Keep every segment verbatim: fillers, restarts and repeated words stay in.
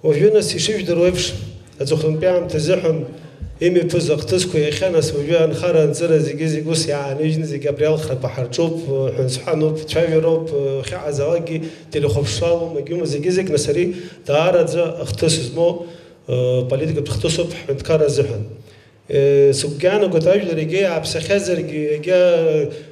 Уажәы, нас, ишыжәдыруа еиԥш, аҵыхәтәантәи аамҭа азыҳәан имҩаԥыз ахҭысқәа иахьа, нас, уажәы анхара-анҵыра зегьы-зегь ус иааныжьны, зегьы абри алхрақәа ҳарҿуп, ҳәынҵәҳәануп, цәажәароуп, хьаҟазалакгьы телехәаԥшралоуп, егьума зегьы-зегь, нас, ари даараӡа ахҭыс змоу, политикатә хҭысуп ҳҳәынҭқарра азыҳәан. Э, сыгәгьы аанагоит, ажәлар егьа иааԥсахьазаргьы, егьа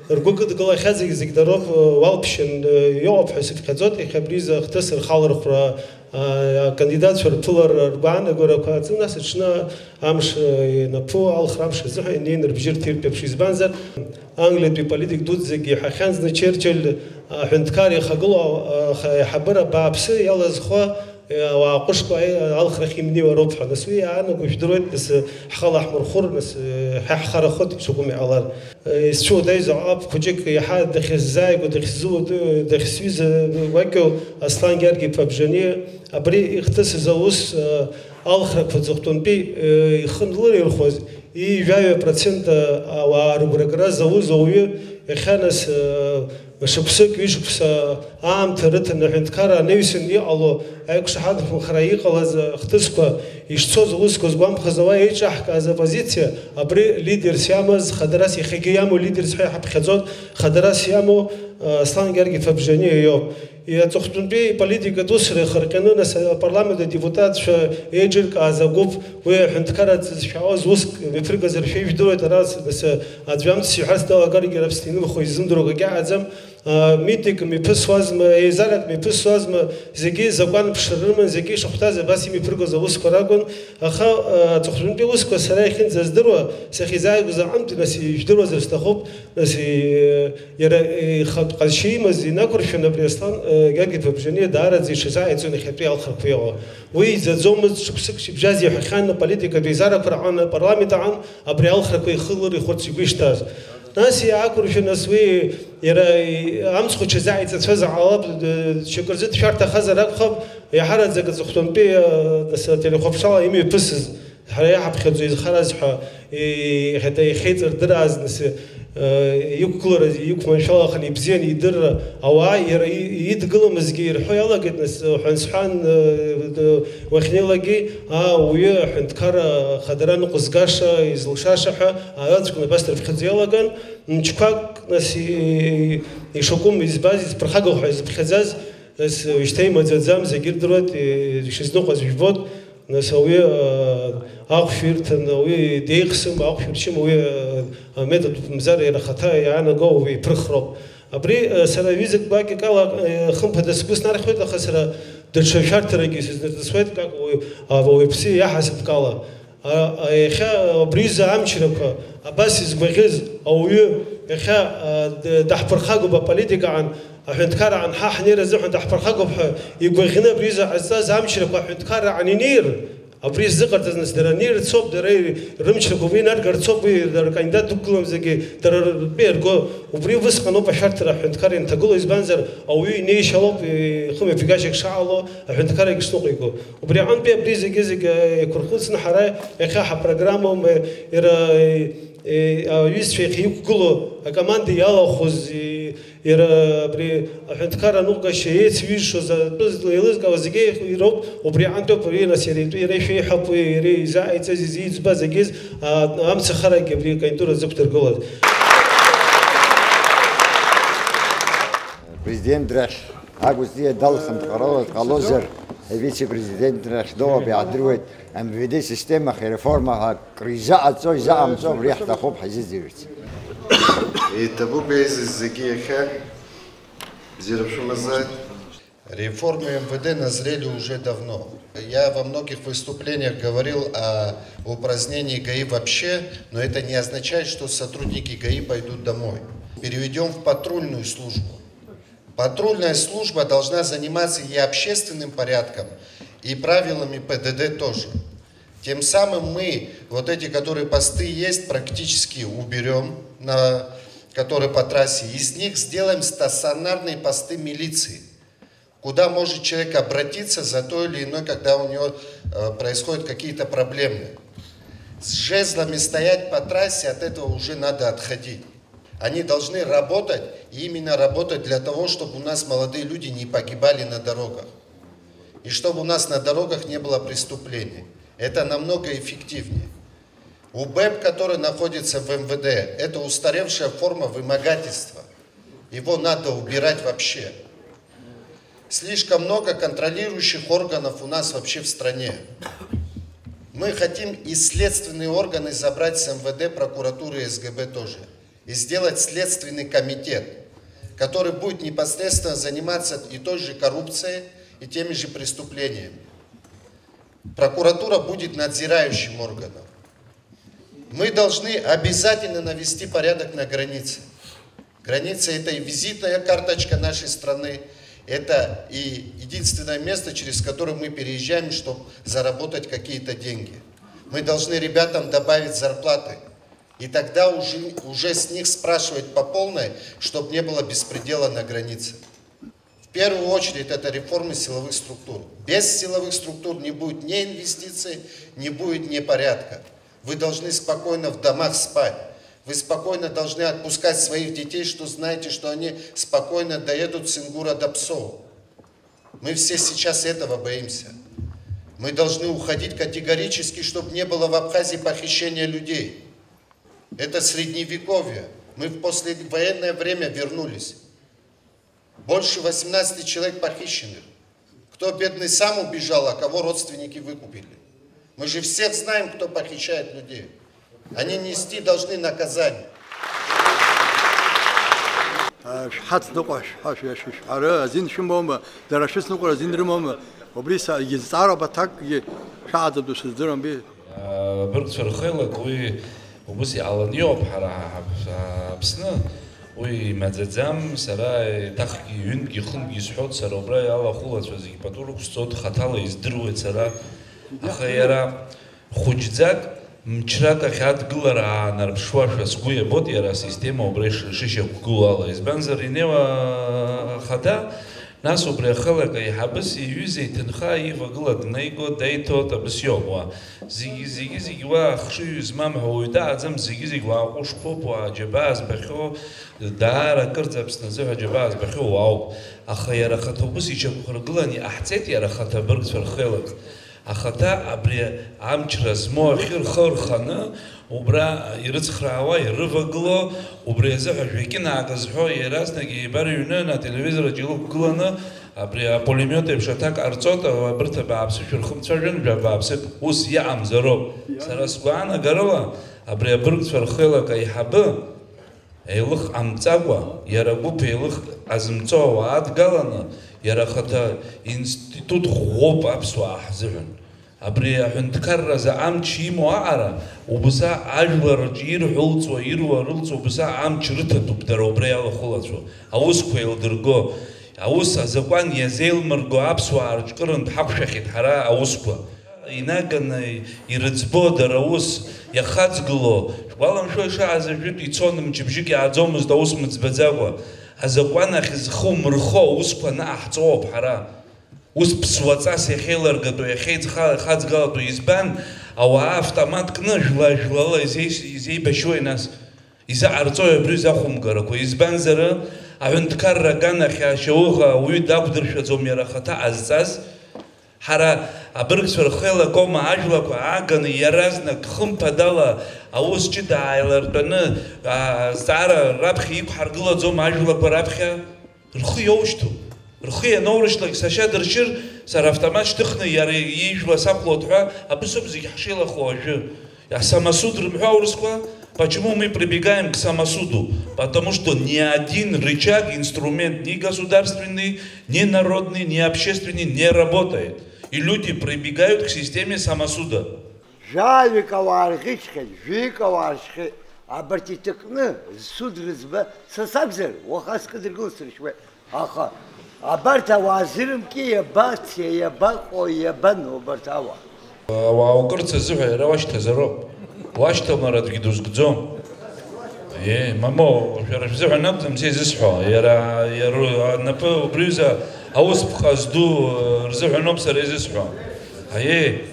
ргәы кыдгылахьазаргьы зегь дароуп, э, уалԥшьан, э, иҟоуп ҳәа сыԥхьаӡоит, иахьа абри изы ахҭыс рхалархәра, а, акандидатцәа рԥылара ргәаанагарақәа аҵы, нас аҽны амш, э, инаԥу, алхра амш азыҳәан инеины рыбжьы рҭиртә еиԥш. Избанзар, Англиатәи политик дуӡӡагьы иҳәахьан зны, Черчилль, аҳәынҭқар ихагылоу, а, аиҳабыра бааԥсы иалазхо, Ауаа ҟәышқәа алхрахь имнеиуа роуп ҳәа, нас уи иаанаго жәдыруеит, нас ҳхала ҳмырхәыр, нас ҳа ҳхарахоит, шакәым иҟалар. Исцәуадаҩыз аҟап хәыҷык иаҳа дахьысзааигәоу, дахьсзуаду-, дахьсҩыза гәакьоу Аслан Гьаргь-иԥа Бжьаниа, абри ихҭысыз аус алхрақәа аҵыхәтәантәи ихы анлырирхәоз, ҩажәаҩа процент ауаа рыгәрагара зауз ауаҩы иахьа, нас, Шықәсык, ҩышықәса аамҭа рыҭаны аҳәынҭқарра анаҩсан иҟало аиқәшаҳаҭхынҳәра иҟалаз ахҭысқәа ишцоз аусқәа згәамԥхаз ауаа еиҿаҳкааз апозициа, абри лидерс иамаз, хадарас иахьагьы иамоу лидерс ҳәа иҳаԥхьаӡоз, хадарас иамоу, Аслан Гьаргь-иԥа Бжьаниа иоуп. Аҵыхәтәантәи иполитикатә усура иахырҟьаны, нас, апарламент адепутатцәа еиҿыркааз агәыԥ, уи аҳәынҭқарра аҵа зшәаауаз уск мҩаԥыргазар шәа ижәдыруеит, ара, нас, аӡәы амц иҳәарц далагаргьы, Аԥсны инымхо изымдыруа акгьы аҟаӡам. Митик мҩаԥысуазма, еизарак мҩаԥысуазма, зегьы закәанԥшра рыман, зегьы ишахәҭаз абас имҩаԥыргоз аусқәа ракәын, аха, аҵыхәтәантәи аусқәа сара иахьынӡаздыруа, сахьизааигәаз аҟынтәи, нас, ижәдыруазар сҭахуп, нас, иара ихатә ҟазшьа имаз инақәыршәаны абри Аслан Гьаргь-иԥа Бжьаниа даараӡа иҽазааиҵон иахьатәи алхрақәа иҟоу. Уи иӡаӡомызт, шықәсык шьыбжьаз иҳәахьан аполитикатә еизарақәа рҟны, апарламент аҟны абри алхрақәа ихылар ихәарц игәы ишҭаз. Нас иаақәыршәаны, нас уи иара амцхә иҽазааиҵацәазар ҟалап, шьакырзы дшәарҭахазар акәхап, иаҳараӡак аҵыхәтәантәи, нас, ателехәаԥшрала имҩаԥысыз, ҳара иаҳаԥхьаӡо изхараз ҳәа, иахьа-, иахьеиҵырдырааз, нас, иқәгылара иқәманшәалаханы ибзианы идырра ауаа иара и-, идгыламызгьы ирҳәо иалагеит, нас, ҳәан-сҳәан, уахьнеилагьы, аа, уаҩы аҳәынҭқарра ахадара ныҟәызгаша, изылшаша ҳәа, Араӡәк абас дрыԥхьаӡо иалаган, мчқәак, нас, и-, ишакәым избаз, изԥырхагахо ҳәа изыԥхьаӡаз, нас, уажәшьҭа имаӡаӡам, зегьы ирдыруеит, и-, ишизныҟәаз жәбоит, нас, ауаҩы, а, ахәшә ирҭан, ауаҩы деихсым, ахәшә ирчым, ауаҩы, а, аметод мзар иара ахаҭа иаанаго ауаҩы иԥырхроуп. Абри, а, сара ҩызак гәакьак ала, а, хымԥада сгәы снархьуеит, аха сара даҽа шәарҭарагьы сызнарҵысуеит, как уаҩ, а, ауаҩԥсы иаҳасабкала. А, а, иахьа абри изы амчрақәа абас изгәаӷьыз ауаҩы иахьа, а, д-, даҳԥырхагоуп аполитикаҟан, аҳәынҭқарраҟан ҳа ҳнеира азыҳәан даҳԥырхагоуп ҳәа игәаӷьны абри изы ҟазҵаз амчрақәа аҳәынҭқарраҟан инеир, абри зыҟарҵаз нас дара неирцоуп, дара рымчрақәа уи инаргарцоуп, уи дара ркандидат дықәгыламзаргьы дара ртәы иарго, убри усҟаноуп ашәарҭара аҳәынҭқарра ианҭагылоу, избанзар ауаҩы инеишьалоуп, ихы мҩаԥигашьак шаҟало аҳәынҭқарра егьшныҟәиго. Убри аҟынтәи абри зегьы-зегьы еиқәырхәыцны ҳара иахьа ҳапрограммоума, иара, е, е, аҩызцәа иахьа иқәгылоу акоманда иалахәыз, е, иара абри аҳәынҭқарра аныҟәгашьа еицҩызшоз атәы еилызкаауа зегьы ироуп, убри аҟынтәоуп, уи нас иара итәы иара ишәеиҳаб, уи иара изааиҵаз, изиӡбаз, егьыз, а, амцахарагьы абри аконъюнктура зықәдыргылаз. Президент рахь Агәыҵиа далхынтә ҟалозар, авице-президент рахь доуп, иаадыруеит, МВД система реформа ҳәа акры изаҟаҵо, изаҟамҵо, убри ҳҭахуп ҳзыӡырҩырц. Иҭабуп еизыз зегьы иахьа, бзиара шәымазааит. Реформы МВД назрели уже давно. Я во многих выступлениях говорил о упразднении ГАИ вообще, но это не означает, что сотрудники ГАИ пойдут домой. Переведём в патрульную службу. Патрульная служба должна заниматься и общественным порядком, и правилами ПДД тоже. Тем самым мы вот эти, которые посты есть, практически уберём, на, которые по трассе, из них сделаем стационарные посты милиции, куда может человек обратиться за той или иной, когда у него, э, происходят какие-то проблемы. С жезлами стоять по трассе, от этого уже надо отходить. Они должны работать, и именно работать для того, чтобы у нас молодые люди не погибали на дорогах. И чтобы у нас на дорогах не было преступлений. Это намного эффективнее. УБЭП, который находится в МВД, это устаревшая форма вымогательства. Его надо убирать вообще. Слишком много контролирующих органов у нас вообще в стране. Мы хотим и следственные органы забрать с МВД, прокуратуры и СГБ тоже. И сделать следственный комитет, который будет непосредственно заниматься и той же коррупцией, и теми же преступлениями. Прокуратура будет надзирающим органом. Мы должны обязательно навести порядок на границе. Граница — это и визитная карточка нашей страны, это и единственное место, через которое мы переезжаем, чтобы заработать какие-то деньги. Мы должны ребятам добавить зарплаты. И тогда уже, уже с них спрашивать по полной, чтобы не было беспредела на границе. В первую очередь это реформы силовых структур. Без силовых структур не будет ни инвестиций, не будет ни порядка. Вы должны спокойно в домах спать. Вы спокойно должны отпускать своих детей, что знаете, что они спокойно доедут с Ингура до Псоу. Мы все сейчас этого боимся. Мы должны уходить категорически, чтобы не было в Абхазии похищения людей. Это средневековье. Мы в послевоенное время вернулись. Больше восемнадцати человек похищенных. Кто бедный сам убежал, а кого родственники выкупили? Мы же всех знаем, кто похищает людей. Они нести должны наказание. Шәҳацныҟәа шәҳәа шәашәышәҳәара азин шәымоума, дара шәыцныҟәара азин рымоума, убри са-, изҵаароуп аҭакгьы шәаҳаӡатәу сыздырам, би. Абыргцәа рхеилак уи убыс иҟаланы иҟоуп ҳара ҳа-, ҳа-, Аԥсны, уи имаӡаӡам, сара еиҭахгьы ҩынтәгьы хынтәгьы исҳәоит, сара убра иалахәылацәа зегьы пату рықәсҵоит, хаҭала издыруеит сара, аха иара Хәыҷӡак, мчрак ахь адгылара аанарԥшуашәа сгәы иабоит иара асистема убра иш-, ишышьақәгылоу ала, избанзар, инеиуа ахада, нас убри ахылак аиҳабыс иҩыза иҭынха ивагыла днаиго, деиҭо, абас иоуп уа. Зегьы, зегьы, зегьы уа ахшыҩ змам ҳәа уаҩ дааӡам, зегьы, зегь уаа ҟәышқәоуп, уаа џьабаа збахьоу, даара акырӡа Аԥсны азыҳәа џьабаа збахьоу уаауп. Аха иара ахаҭа убыс иҽақәыргыланы иҟаҳҵеит, иара ахаҭа абыргцәа рхеилак. Ахаҭа абри амчра змоу ахьы рхы рханы, убра ирыцхраауа, ирывагыло, убри азыҳәа жәакьынаак зҳәо, иаразнак еибарыҩны, ателевизор аҿы илықәгыланы, абри апулемиот еиԥш аҭак ҟарҵоит, абарҭ абааԥсы шәырхымцәажәан, жәа бааԥсык, ус иҟамзароуп. Сара сгәаанагарала, абри абыргцәа рхеилак аиҳабы, Еилых ҟамҵакәа, иара гәыԥ еилых ҟазымҵо ауаа адгаланы, иара ахаҭа институт ӷәӷәоуп аԥсуаа ҳзыҳәан. Абри аҳәынҭқарразы амч имоу аҟара, убыс ажәлар рҿы ирҳәылҵуа, ируа рылҵуа, убыс амч рыҭатәуп дара убра иалахәылацәоу, аусқәа еилдырго, аус азакәан иазеилмырго аԥсуаа рыҿкырынтә ҳақәшәахьеит ҳара аусқәа. Инаганы ирыӡбо дара ус иахаҵгыло, шәгәаламшәои, шааз ажәытә ицон, мчыбжьык иааӡомызт аус мыӡбаӡакәа. Азакәан ахь зхы умырхо аусқәа анаҟаҳҵо ауп ҳара. Ус ԥсуаҵас иахьеилыргатәу, иахьеиҵха-, иахаҵгалатәу избан, ауаа автомат кны, жәла-жәлала изеи-, изеибашьуеи нас? Изаҟарҵои абри изахәымгарақәа? Избанзар, аҳәынҭқарра аганахь ашьауӷа ауаҩы дақәдыршәаӡом иара ахаҭа ҟазҵаз. Ҳара абыргцәа рхеилак аума ажәлақәа ааганы иаразнак хымԥадала аус ҷыда ааилартәаны, аа, азҵаара раԥхьа иқәҳаргылаӡом ажәлақәа раԥхьа? Рхы иоушьҭуп. Рхы ианоурышьҭлак сашьа дыршьыр, сара автомат шьҭыхны иара ижәла сақәлоит ҳәа, абысоуп зегь ҳшеилахо уажәы. Самосуд рымҳәо аурысқәа, почему мы прибегаем к самосуду? Потому что ни один рычаг, инструмент, ни государственный, ни народный, ни общественный не работает. И люди прибегают к системе самосуда. Жәаҩык ауаа рӷьычхьеит, жәаҩык ауаа ршьхьеит, абарҭ иҭакны зцу дрыӡба, са сакәзар, уаха скыдыргыло сыршьуеит. Аха абарҭ ауаа зырымкьи иабацеи, иабаҟоу, иабану абарҭ ауаа? Ауаа укырц азыҳәа иара уашьҭазароуп. Уашьҭамлар аӡәгьы дузгӡом. Е, мамоу, шәара шәзыҳәан акәӡам са изысҳәо, иара, иара анапы убриҩыза аус ԥҟа зду рзыҳәаноуп сара изысҳәо. Аиеи,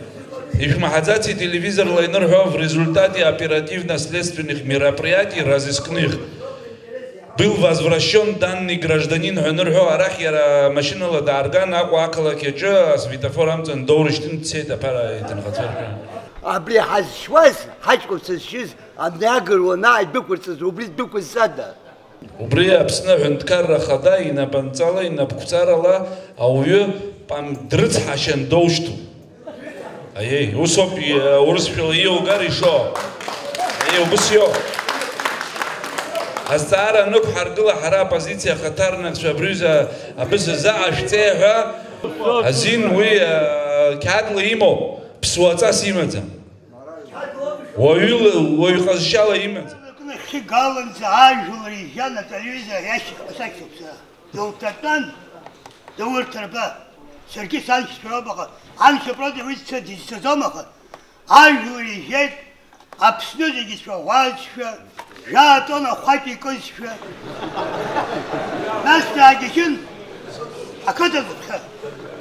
ишәмаҳаӡаци телевизорла инырҳәо в результате оперативно-следственных мероприятий разыскных? Был возвращён данный гражданин ҳәа анырҳәо, арахь иара машьынала даарган, Аҟәа ақалақь аҿы асветофор амҵан доурышьҭын, дцеит, аԥара иҭынхацәа рҳәан. Абри ҳазшьуаз, ҳаҷкәын сызшьыз, абни агыруа анааидәықәырҵаз, убри дәықәызҵада? Убри Аԥсны Аҳәынҭқарра Ахада инапынҵала, инапқәҵарала ауаҩы пам дрыцҳашьан доушьҭуп. Аиеи, усоуп, и-, урысшәала иугар ишо. Аиеи, убыс иоуп. Азҵаара анықәҳаргыла, ҳара апозициа ахаҭарнакцәа абри ҩыза абыс азы ашәҵеи ҳәа азин уи, а, қьаадла имоуп, ԥсуаҵас имаӡам. Уаҩыла, уаҩ ҟазшьала имаӡам. Хьыгаланӡа ажәлар ижьан ателевизор иашьҭахь сахьоуп сара. Дылҭатәан, даур ҭарба. Саргьы саншьцәа роуп, аха аншьа против уи дцаӡом, аха ажәлар ижьеит, Аԥсны зегьы цәаӷәазшәа, жәаа тонна хәаҷ икызшәа. Нас даагьежьын, ақыҭа зыԥхьа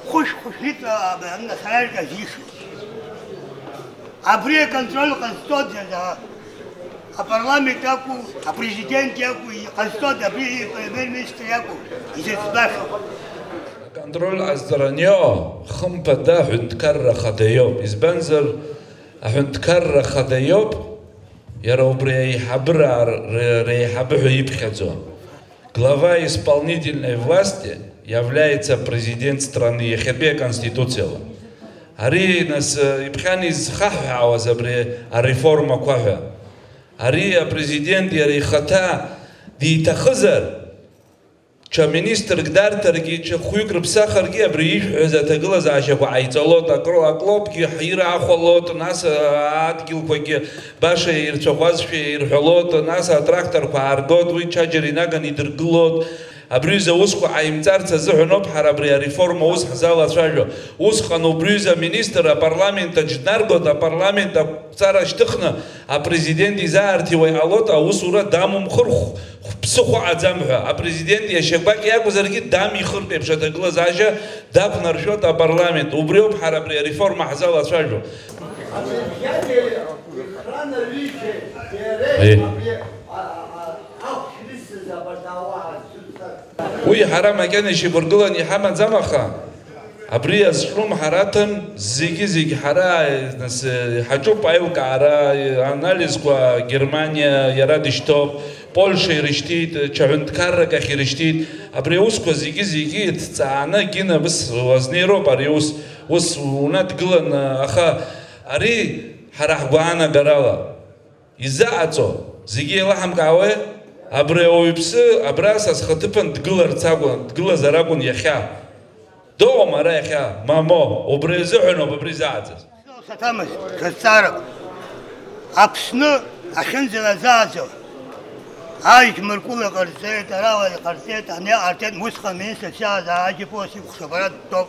хәышә-хәышә литра абри сара иркьазишеит. Абри аконтроль ҟазҵоит, апарламент иакәу, апрезидент иакәу, иҟазҵоит, абри ипремьер-министр иакәу, изыӡбаша. Аконтроль ҟазҵара анио, хымԥада аҳәынҭқарра ахада иоуп. Избанзар, аҳәынҭқарра ахада иоуп, иара убри аиҳабыра р-, р-, реиҳабы ҳәа иԥхьаӡо. Глава исполнительной власти является президент страны иахьатәи аконституциала. Ари, нас, иԥхьан изхаҳәаауаз абри ареформақәа ҳәа. Ари апрезидент иара ихаҭа диҭахызар, ҽа министрк дарҭаргьы, ҽа хәҩык рыԥсахыргьы, абри ишәҳәаз аҭагылазаашьақәа ҟаиҵалот, акро-, аклопгьы ҳира ахәалот, нас, а, адгьылқәагьы баша ирцәаӷәазшәа ирҳәалот, нас атракторқәа ааргот, уи ҽаџьара инаганы идыргылот. Абри ҩыза аусқәа ҟаимҵарц азыҳәаноуп ҳара абри ареформа аус ҳзалацәажәо. Усҟан убри ҩыза аминистр апарламент аҿы днаргот, апарламент ақәҵара шьҭыхны апрезидент изаарҭиуа иҟалот, аусура дамумхыр хә-, ԥсыхәа аӡам ҳәа. Апрезидент иашьа гәакьа иакәзаргьы дамихыртә еиԥш аҭагылазаашьа дақәнаршәот апарламент. Убриоуп ҳара абри ареформа ҳзалацәажәо. Аи. Уи ҳара макьана ишьақәыргыланы иҳамаӡам, аха абри азҿлымҳараҭан зегьы-зегь ҳара, нас, иҳаҿуп аилкаара, анализқәа Германиа иара дышьҭоуп, Польша ирышьҭит, ҽа ҳәынҭқаррак ахь ирышьҭит. Абри аусқәа зегьы-зегьы иҭҵааны Гина быс уазнеироуп ари ус, ус унадгыланы, аха ари ҳара ҳгәаанагарала. Изаҟаҵо, зегьы еилаҳамкаауеи? Абри ауаҩԥсы абра са схаҭыԥан дгыларц акәын, дгылазар акәын иахьа. Дыҟоума ара иахьа? Мамо, убри азыҳәаноуп абри изаҟаҵаз. Саҭамыз, сызҵаарак. Аԥсны ахьынӡаназааӡо, аџьмыркәыла ҟарҵеит, арала иҟарҵеит, ани ҟарҵеит, усҟан министрс иааз аџьаԥуа сикәхшоуп, ара дтәоуп.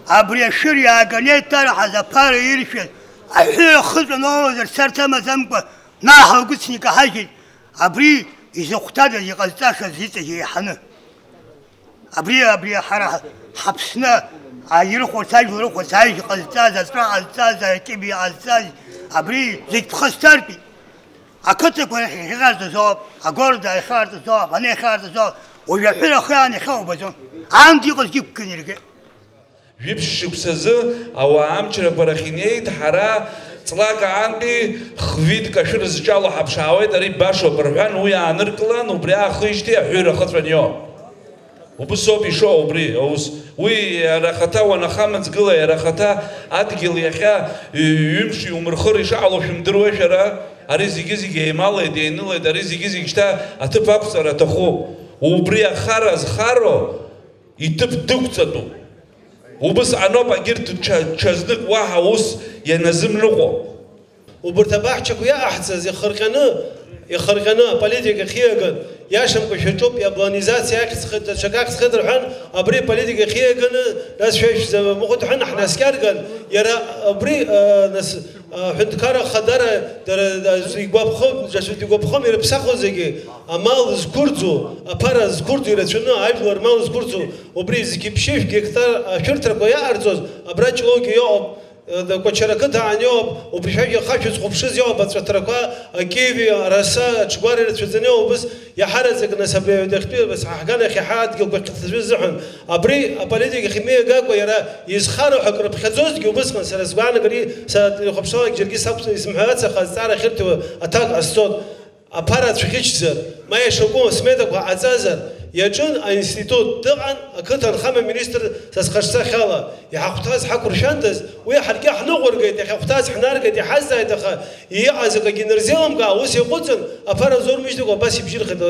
Абри ашәыр иааганы еиҭарҳаз аԥара иршәыз, аҳәыра хыҵәан оуазар царҭа амаӡамкәа, наҳ агәыцны икаҳажьит, абри изыхәҭадаз иҟазҵашаз иҵегь еиҳаны. Абри, абри ҳара ҳ-, ҳаԥсны аирхәарц, ажәлар рыхәарц, аишь ҟазҵаз, аҵәа ҟазҵаз, акьыби ҟазҵаз, абри зегь ԥхасҭартәит. Ақыҭақәа рахь иахьыҟарҵаз ауп, агорода иахьыҟарҵаз ауп, ана иахьыҟарҵаз ауп, уажә аҳәыра ахы аан иахьа убаӡом. Аан иҟазгьы иқәкны иргеит. Жәиԥшь шықәсазы ауаа амчрақәа рахь инеит, ҳара ҵлак аантәи хҩык ашәыр зҿало ҳаԥшаауеит, ари башоуп, рҳәан, уи ааныркылан, убри аахижьҭеи аҳәыра хыҵәан иоуп. Убыс ауп ишоу убри аус. Уи иара ахаҭа уанахамыҵгыла, иара ахаҭа адгьыл иахьа ҩымш иумырхыр ишаҟало шәымдыруеи шәара? Ари зегьы-зегь еималеит, еинылеит, ари зегьы-зегь шьҭа аҭыԥ ақәҵара аҭахуп. Убри ахара зхароу иҭыԥ дықәҵатәуп. Убыс аноуп, агьырҭ ҽа-, ҽазнык уаҳа ус ианазымныҟәо. Убырҭ абаҳчақәа иаҟаҳҵаз ихырҟьаны, ихырҟьаны аполитика ахьиаган, иашамкәа шәаҿуп, иабланизациа ахьӡхеит, даҽак ахьӡхеит рҳәан, абри аполитика ахьиаганы, нас шәа ишәзамыхәеит ҳәан ҳнаскьарган, иара абри, а, нас, Аҳәынҭқарра Ахадара дара аӡәы игәаԥхом, даҽаӡәы дигәаԥхом, ирыԥсахуа зегьы амал зқәырӡу, аԥара зқәырӡу ирацәаны, ажәлар рмал зқәырӡу, убри зқьи ԥшьышә гектар ашәырҭақәа иаҟарҵоз абра Ҷлоугьы иҟоуп, Кәачара ақыҭа аан иоуп, убри шәажәа хашәа зхәаԥшыз иоуп, аҵәаҭрақәа, акиви, араса, аҽгәара ирацәаӡаны иоуп, ус иаҳараӡак, нас, абри аҩадахьтәи, нас, ҳаганахь иаҳа адгьылқәа ахьҭацәыз азыҳәан. Абри аполитика ахь имеигакәа иара изхароу ҳәа акрыԥхьаӡозҭгьы убысҟан, сара сгәаанагареи, са телехәаԥшралак џьаргьы сақәҵаны исымҳәац, аха азҵаара ахьырҭиуа аҭак ҟасҵоит. Аԥара цәӷьычзар, ма ишакәым асметақәа ҟаҵазар, иаҿын аинститут, дыҟан ақыҭа анхамҩа министр са схаҿсахьала. Иҳахәҭаз ҳақәыршәандаз, уи ҳаргьы ҳныҟәыргеит, иахьахәҭаз ҳнаргеит, иҳазҵааит, аха иҟаз акагьы инарзеилымкаа, ус иаҟәыҵын, аԥара зурмыжьӡакәа абас ибжьырхит.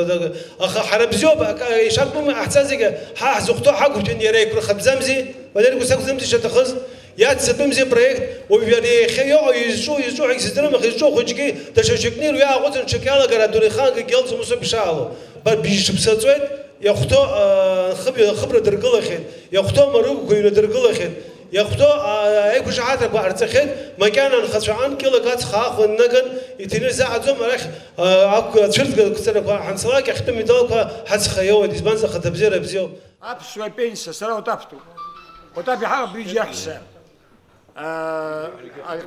Аха ҳара бзиоуп, акы ишакәым ҳаҳзыхәҭоу ҳақәыршәан, иара еиқәырхатәӡамзи? Валери Гусак акәӡамзи ишаҭахыз? Иаццатәымзи апроект, уажә иара иахьа иҟоу, изҿу, изҿу ҳәа егьсыздырам, аха изҿу ахәыҷгьы даҽа шьакны ируа иааҟәыҵын, ҽак иалагар адунеихаангьы иалҵуам усоуп ишаало. Ба-, бжьшықәса ҵуеит, иахәҭоу, аа, хыб-, хыбра дыргылахьеит, иахәҭоу амарыгәқәа ҩны дыргылахьеит, иахәҭоу, аа, аиқәшаҳаҭрақәа ҟарҵахьеит, макьана анхацәа анкьылак ацха аахәа иннаган, иҭины рзаҳаӡом, арахь, аа, ақә-, ацәырҵга-, қәҵарақәа ҳанцалак, иахьтәым медалқәа ҳацхраиоуеит, избанзар, ахаҭабзиара бзиоуп. Аԥсуа пенсиа, сара Отаԥтәуп. Отаԥ иҳаҟ абригь иаҳәса.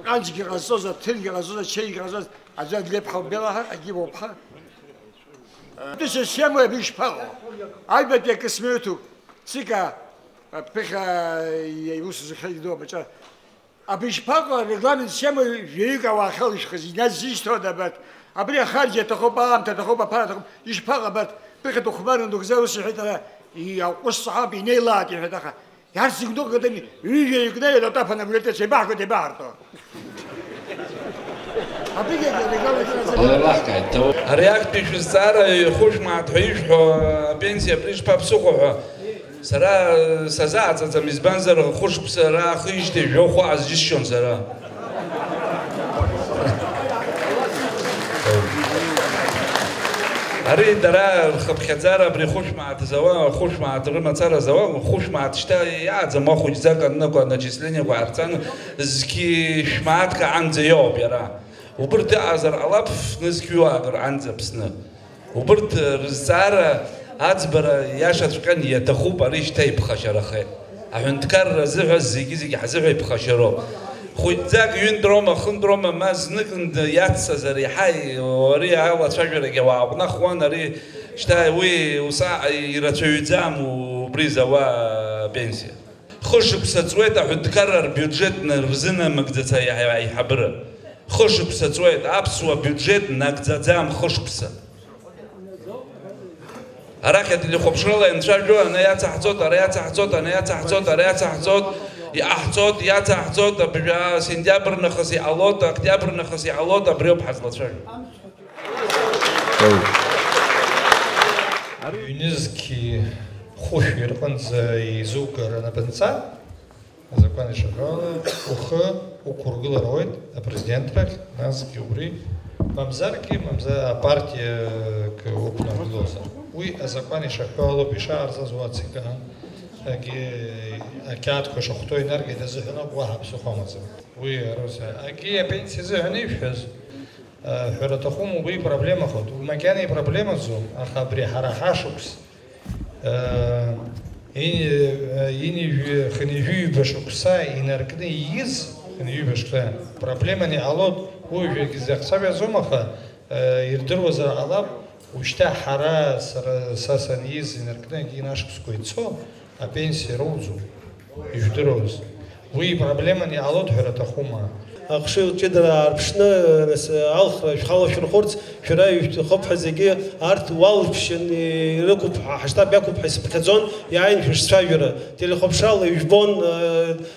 Ҟанцгьы ҟазҵоз, аҭыргьы ҟазҵоз, ачеигьы ҟазҵоз, аӡәы адлеиԥҳа убелаҳа, агьи боуԥҳа. Тәы сесиамои абри ишԥаҟоу? Аҩбатәи акы смҩыҭуп. Цика, ԥыхьа, иус зыхьагь ду абаҿа. Абри ишԥаҟоу, арегламент схема жәаҩык ауаа ахьалышәхыз, иназышьҭуада абарҭ? Абри ахарџь аҭахуп, аамҭа аҭахуп, аԥара аҭахуп, ишԥаҟоу абарҭ? Ԥыхьа дыхәмарны дыгәзар ус иҳәеит, ара иаҟәысҵо ҳауп, инеилааит, иҳәеит, аха иарҭ зегь дыҟаҵаны, ҩыжәаҩык наҩ, атапан абри аҿы еибаҳгоит, еибаҳарҭо. Абригь арегламент Аллахкааит, ҭоуп. Ари актәи шәызҵаара хәышә мааҭ ҳәа ишәҳәо апенсиа абри шԥаԥсыхәо ҳәа. Сара сазааӡаӡам, избанзар, хәышықәса раахижьҭеи жәохә аазџьысшьон сара. Ари дара рхыԥхьаӡара абри хәышә мааҭ зауа, хәышә мааҭ рымацара зауа, хәышә мааҭ шьҭа иааӡам, уа хәыҷӡак аннықәа, аначислениақәа аарцан, зқьи шә-мааҭк аанӡа иоуп иара. Убырҭ ыҟазар ҟалап, ф-, нызқьҩык анӡа Аԥсны. Убырҭ рызҵаара аӡбара иашаҵәҟьан, иаҭахуп, ари шьҭа иԥхашьарахеит. Аҳәынҭқарра азыҳәа зегьы-зегьы ҳазыҳәа иԥхашьароуп. Хәыҷӡак ҩынтә роума, хынтә роума, ма знык-нд иаццазар, иаҳа и-, ари алацәажәарагьы уааҟәнахуан, ари шьҭа уи усҟак ирацәаҩӡам убри зауа апенсиа. Хышықәса ҵуеит аҳәынҭқарра рбиуџьет рзынамыгӡац аиҳабыра. Хышықәса ҵуеит, аԥсуа биуџьет нагӡаӡам хышықәса. Арахь ателехәаԥшрала ианцәажәо, ана иацаҳҵоит, ара иацаҳҵоит, ана иацаҳҵоит, ара иацаҳҵоит, иҟаҳҵоит, иацаҳҵоит, абжа сентиабр нахыс иҟалоит, октиабр нахыс иҟалоит, абриоуп ҳазлацәажәо. Ҩнызқьи хәышәи рҟынӡа еизугар анапынҵа, азакәан ишаҳәо ала, ухы уқәургылар ауеит апрезидентрахь, насгьы убри, мамзаргьы, мамзар апартиа кы уқәнаргылозар. Уи азакәан ишаҳәо алоуп, ишаарҵаз уа ЦИК-ан, егьи ақьаадқәа шахәҭоу инаргеит азыҳәан ауп, уаҳа ԥсыхәа амаӡам. Уи арус, егьи апенсиа азыҳәан ишәҳәаз, ҳәара аҭахума, уи проблемахоит. Уи макьана ипроблемаӡом, аха абри ҳара ҳашықәс, ини-, инижәи-, хынҩажәи ҩба шықәса инаркны ииз, хынҩажәи ҩба шықәса проблеманы иҟалоит, уажәгьы зыхцәажәаӡом, аха, ирдыруазар ҟалап, ушьҭа ҳара, сара, са саниз инаркны егьи ашықәсқәа ицо, апенсиа роуӡом, ижәдыруаз. Уи ипроблеманы иҟалоит ҳәара аҭахума? Ахшыҩ лҷыдара аарԥшны, нас, алхра шәхала шәырхәырц, шәара ишәҭахуп ҳәа зегьы арҭ уалԥшьын ирықәуп ҳәа, ҳаштаб иақәуп ҳәа исыԥхьаӡон, иааин шәышцәажәара. Телехәаԥшрала ижәбон,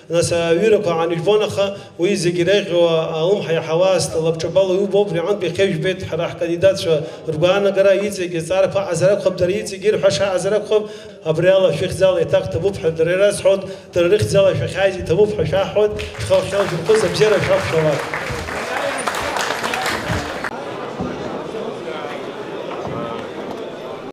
нас аҩырақәа аан ижәбон, аха уи зегьы иреиӷьу алымҳа иаҳауа аст лабҿабала иубо, убри аҟынтә иахьа ижәбеит ҳара ҳкандидатцәа ргәаанагара, иҵегьы азҵаарақәа аҟазар акәхап, дара иҵегьы ирҳәаша аҟазар акәхап. Абри ала шәыхьӡала еиҭах ҭабуп ҳәа дара ирасҳәоит, дара рыхьӡала шәахьааиз иҭабуп ҳәа шәаҳҳәоит, шәхала шәхьала шәырхәыз абзиара шәақәшәала.